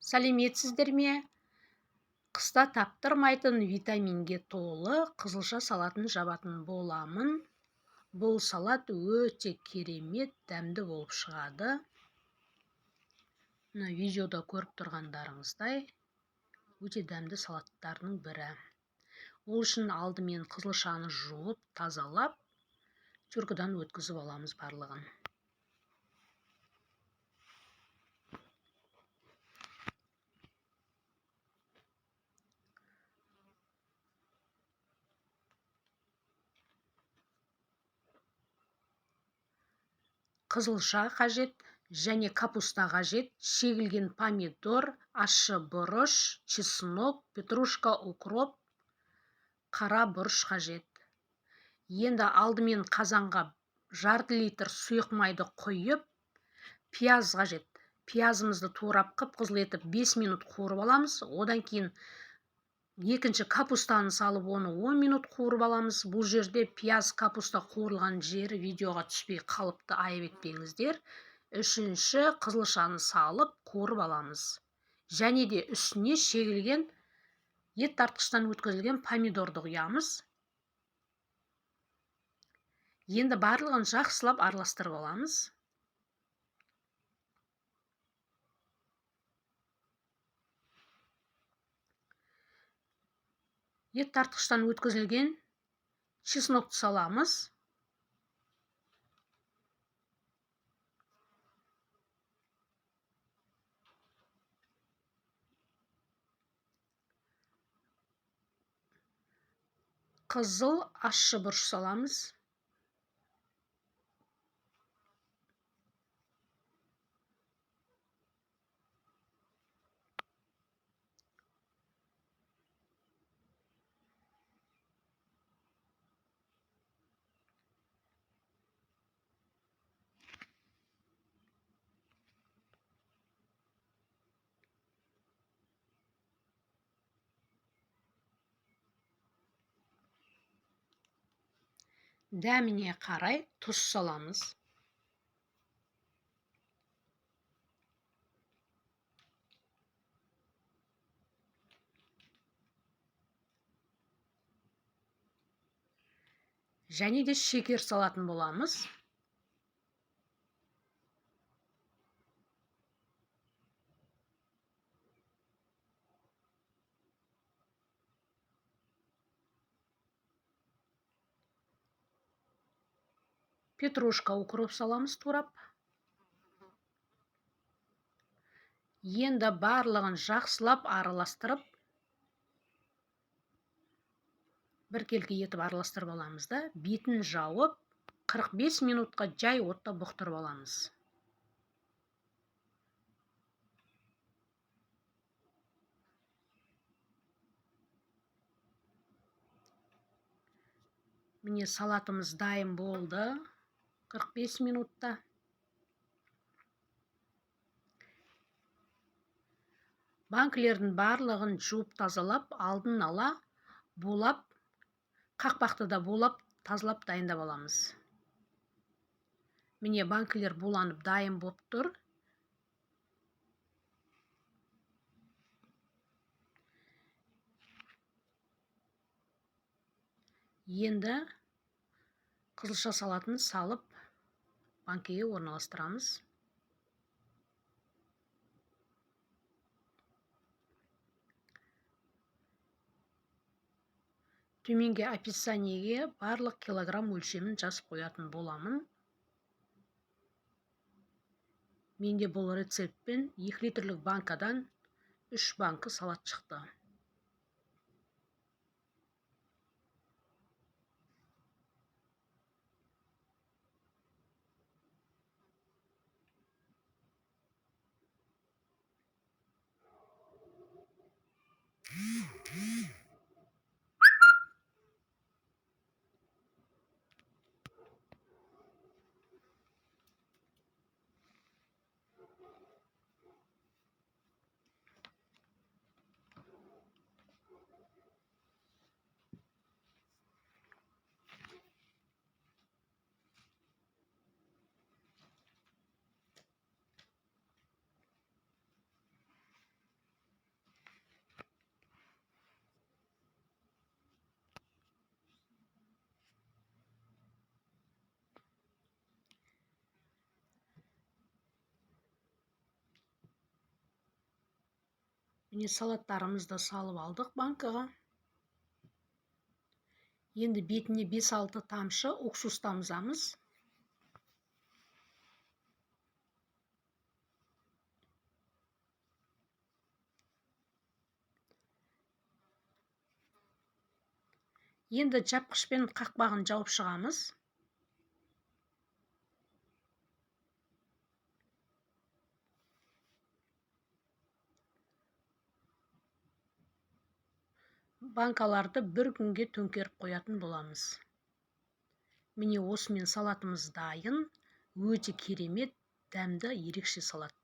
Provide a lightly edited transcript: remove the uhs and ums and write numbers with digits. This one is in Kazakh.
Сәлеметсіздер ме? Қыста таптырмайтын витаминге толы қызылша салатын жабатын боламын. Бұл салат өте керемет дәмді болып шығады. Мына видеода көріп тұрғандарыңыздай өте дәмді салаттардың бірі. Ол үшін алдымен қызылшаны жуып, тазалап, тюркадан өткізіп аламыз барлығын. Қызылша қажет және капуста қажет, шегілген помидор, ащы бұрыш, чеснок, петрушка, укроп, қара бұрыш қажет. Енді алдымен қазанға жарты литр сұйық майды құйып, пияз қажет. Пиязымызды турап қып-қызыл етіп 5 минут қуырып аламыз. Одан кейін екінші капустаны салып, оны 10 минут қуырып аламыз. Бұл жерде пияз, капуста қуырылған жері видеоға түспей қалыпты, айып етпеңіздер. Үшінші қызылшаны салып қуырып аламыз. Және де үстіне шегілген ет тартқыштан өткізілген помидорды құямыз. Енді барлығын жақсылап араластырып аламыз. Ет тартқыштан өткізілген чеснокты саламыз. Қызыл ащы бұрыш саламыз. Дәміне қарай тұз саламыз. Және де шекер салатын боламыз. Петрушка, укроп саламыз турап. Енді барлығын жақсылап араластырып, біркелкі етіп араластырып аламыз да, бетін жауып, 45 минутқа жай отта бұқтырып аламыз. Міне салатымыз дайын болды. 45 минутта. Банкілердің барлығын жуып тазалап, алдын ала булап, қақпақты да булап, тазалап дайындап аламыз. Міне банкілер буланып дайын болып тұр. Енді қызылша салатын салып, банкеге орналастырамыз. Төменге описаниеге барлық килограмм өлшемін жазып қоятын боламын. Менде бұл рецептпен 2 литрлік банкадан 3 банкі салат шықты. Міне, салаттарымызды салып алдық банкаға. Енді бетіне 5-6 тамшы уксус тамызамыз. Енді жапқышпен қақпағын жауып шығамыз. Банкаларды бір күнге төңкеріп қоятын боламыз. Міне, осымен салатымыз дайын. Өте керемет, дәмді, ерекше салат.